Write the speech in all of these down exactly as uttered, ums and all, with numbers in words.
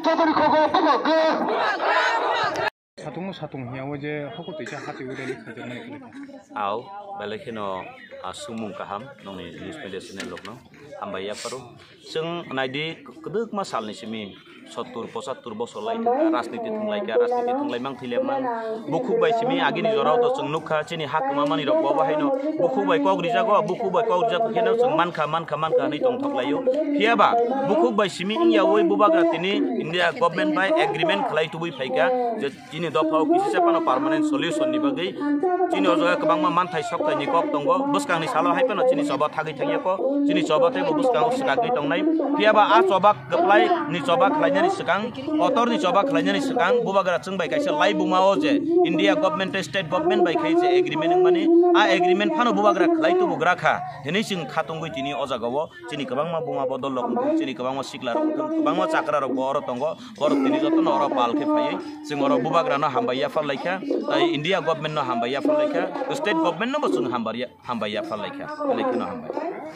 Chadori khogo bubagra. Satung satung hiya o je hoko twi cha hati o rally khajakmani khlai kha. Au, belai kheno, ah, sumung kaham nongni news media channel rokno. Hambai yapharo. Chwng naidi kwdwkma salni simi sottur pochattur bosor lai thangkha, rajniti thwnglaikha, rajniti thwnglai mang thwilai mang. Bukhuk bai simi agini jorao to chwng nukha, chini ha kwmamani rok bo haino bukhuk bai kok rijago, bukhuk bai kok rijak kheno chwng mankha, mankha, mankha hwnwi tongthok laio. Phiya ba bukhuk bai simi wngya oi bubagra tini India government bai agreement khlai tubui phaikha je chini dopha o kisisa phano permanent solution ni bagwi chini o jaga kwbangma manthai sokthai ni kok tongo, bwskang ni salo hai phano chini choba thagwi thangya ko, chini choba tei bo bwskango swkagwi tongnai. Phiya ba a choba kwplai ni choba khlainani swkang, kotor ni choba khlainani swkang bubagra chwng bai kaisa lai buma o je India government tei state government bai khai je agreement wngmani, a agreement phano bubagra khlai tubugra kha hwnwi chwng khatungwi tini o jaga o chini kwbangma buma bodol rok wngthung, chini kwbangma sikla rok wngthung, kwbangma chakra rok bo oro tongo, borok tini jotono oro pal khe phaiwi chwng oro bubagra no hambai yaphar laikha, tei India government no hambai yaphar laikha, state government no bo chwng hambai ya-, hambai yaphar laikha, belai kheno hambai.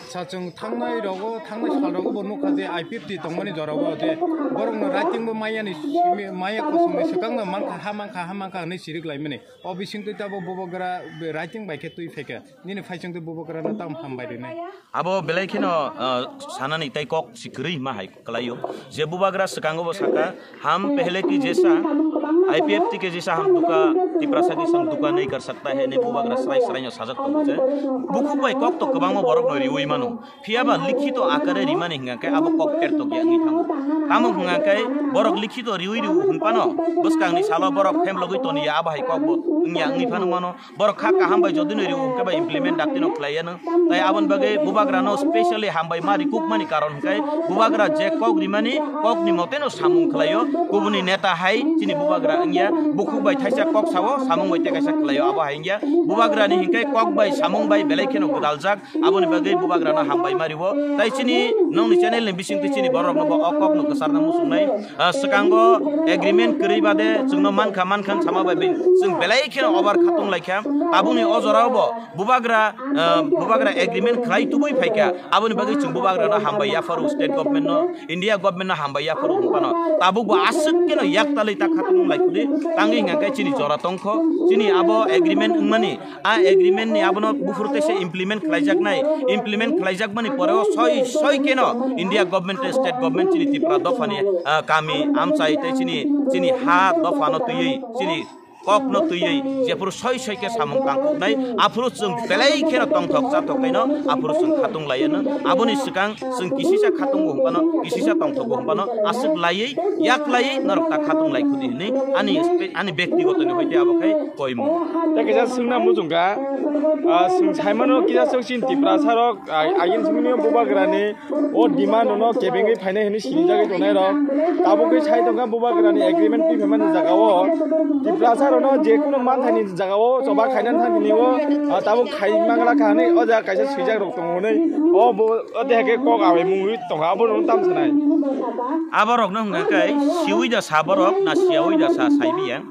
Sa chwng thangnai rogo, thangnai sal rogo bo nukha je I P F T tongmani jora o je borok no writing bo maya ni simi, maya kosong ni swkang no mankha, ha mankha, ha mankha hwnwi sirik laimani. O bising twi tabo bubagra writing bai khe twi phaikha. Nini phaichwng twi bubagra no tam hambai rinai. Abo belai kheno, ah, sanani tei kok si kwrwi ma hai kwlaio. Je bubagra swkango bo sakha, "Hum pehle ki jaisa, I P F T ke jaisa hum duka, Tiprasa ki sang duka nahi kar sakta hai," hwnwi bubagra srai srai no sajak tongo je. Bukhuk bai kok to kwbangma borok no riwi mano. Phiya ba likhito akare rimani hwnga khe abo kok ter tokya wngwi thango. Tamo hwnga khe borok likhito riwi riwi hwn phano bwskangni salo borok phemlogwi toniya abo hai kok bo wngya wngwi phano mano. Borok kha kaham bai jodi no riwo hwnkhe bai implement dakti no khlai yano. Tai aboni bagwi bubagra no specially hambai ma rikuk mani karon hwnkhe bubagra je kok rimani kok ni mote no samung khlaio. Kubuni neta hai chini bubagra wngya, bukhuk bai thaisa kok sao, samung bai tei kaisa khlaio, abo hai wngya. Bubagra ni hwnkhe kok bai samung bai belai kheno gwdaljak, aboni bagwi bubagra no hambai ma riwo. Tai chini nongni channel ni bisingtwi chini borok no bo o kok no kwcharna muchungnai. Ah, swkango agreement kwrwi bade chwngno mankha, mankha sama bai bai chwng belai kheno obar khatung laikha. Tabukni o jorao bo bubagra, ah, bubagra agreement khlai tubui phaikha. Aboni bagwi chwng bubagrano hambai yapharo, state government no, India government no hambai yapharo hwnphano. Tabuk bo aswk kheno yaktalwi ta khatung laikhudi. Tangwi hwnka khe chini jora tongkho, chini abo agreement wngmani. A agreement ni abono buphuru teisa implement khlaijaknai, implement khlaijakmani poreo soi soi keno India government tei state government chini Tripura dophani, ah, kami amchai tei chini, chini ha dophano twiwi, chini kokno twiwi jephuru soi soi khe samung tangkuknai, aphuru chwng belai kheno tongthok chathok kaino aphuru chwng khatung laiano. Aboni swkang chwng kisisa khatungo hwnphano, kisisa tongthogo hwnphano, aswk laiwi, yak laiwi norok ta khatung laikhudi hwnwi ani spe-, ani bektigotoni hoite abo khai koimung. Tei kaisa swngna muchungkha, ah, chwng saimano kisa chwng chini Tiprasa rok, ah, agin simi bubagrani o demand no kebengwi phainai hwnwi sinijagwi tongnai rok. Tabukwi sai tongkha bubagrani agreement twi phaimani jagao Tiprasa rokno je kunu manthani jagao choba khainani thani o, ah, tabuk khai mangla kha hwnwi o jaga kaisa swijak rok tongo hwnwi o bo o de khe kok abai mungwi tongkha abo rok tam sanai. Abo rokno hwnka khe siwi da sa borok na siyawi da sa saibiya.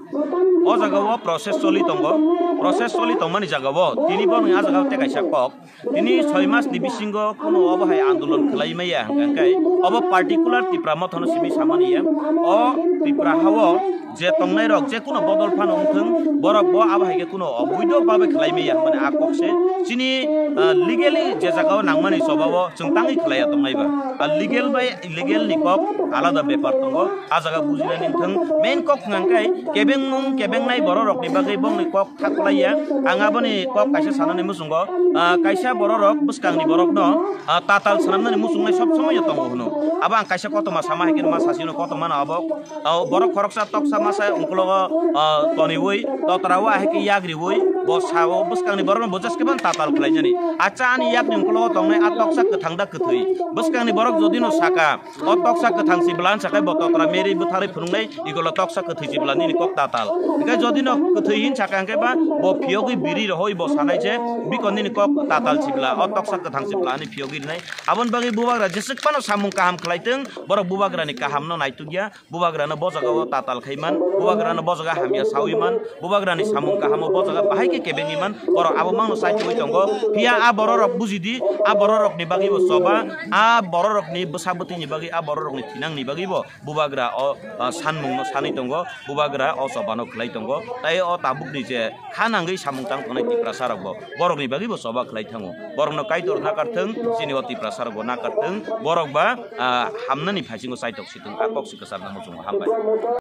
O jaga o process choli tongo, process choli tongmani jaga o tini borokni a jaga o tei kaisa kok. Tini soi mas ni bisingo kuno obo hai andolon khlai maya hwnka khe obo particular Tipra motha no simi samani ya. O Tipra ha o je tongnai rok je kuno bodol phano wngthung, borok bo abo hai khe kuno oboido babe khlai maya hwnmani a kok se chini, ah, legally je jaga o nangmani choba o chwng tangwi khlai ya tongnai ba. A legal bai illegal ni kok alada bepar tongo. A jaga bujinani wngthung main kok hwnka khe kebengmung kebengnai borok rok ni bagwi bongni kok thaklaiya. Ang aboni kok kaisa sanani muchungo, ah, kaisa bororok bwskangni borokno, ah, tatal swnamnani muchungnai sob somoino tongo hwno. Abo ang kaisa kotorma sama hai khe ma sasino kotormano abo, ah, borok khoroksa toksa masa ungkologo, ah, toniwi totrawi hai khe yak riwi bo sao bwskangni borokno bo jeske ban tatal khlainani. Acha ani yakni ungkologo tongnai a toksa kwthang da kwthwi? Bwskangni borok jodino saka, o toksa kwthang si bwla wngsa khe bo totra meri bwtharwi phunuknai, ikolo toksa kwthwi si bwla nini kok tatal. Hwnkhe jodi no kwthwi hin saka hwnkhe ba bo phiyogwi biri rohoi bo sanai je bikon nini kok tatal si bwla, o toksa kwthang si bwla ani phiyogwi rinai. Aboni bagwi bubagra jeswk phano samung kaham khlai tong, borok bubagrani kahamno naitukya, bubagrano bo jagao tatal khai man, bubagrano bo jaga hamya sawi man, bubagrani samung kahamo bo jaga bahai khe kebengwi man, borok abo mangno chaichugwi tongo. Phiya A bororok bujidi, a bororokni bagwi bo choba, a bororokni bwsa bwtwini bagwi, a bororokni thinangni bagwi bo bubagra o, ah, sanmungno sanwi tongo, bubagra o chobano khlai tongo. Tai o tabukni je kha nangwi samung tang tongnai Tiprasarokbo borokni bagwi bo choba khlai thango. Borokno Kaitor nakarthwng, chini o Tiprasarokbo nakarthwng, borok ba, ah, hamnani phaisingo chaitok sitwng, a kok si kwcharno muchungo. Hambai.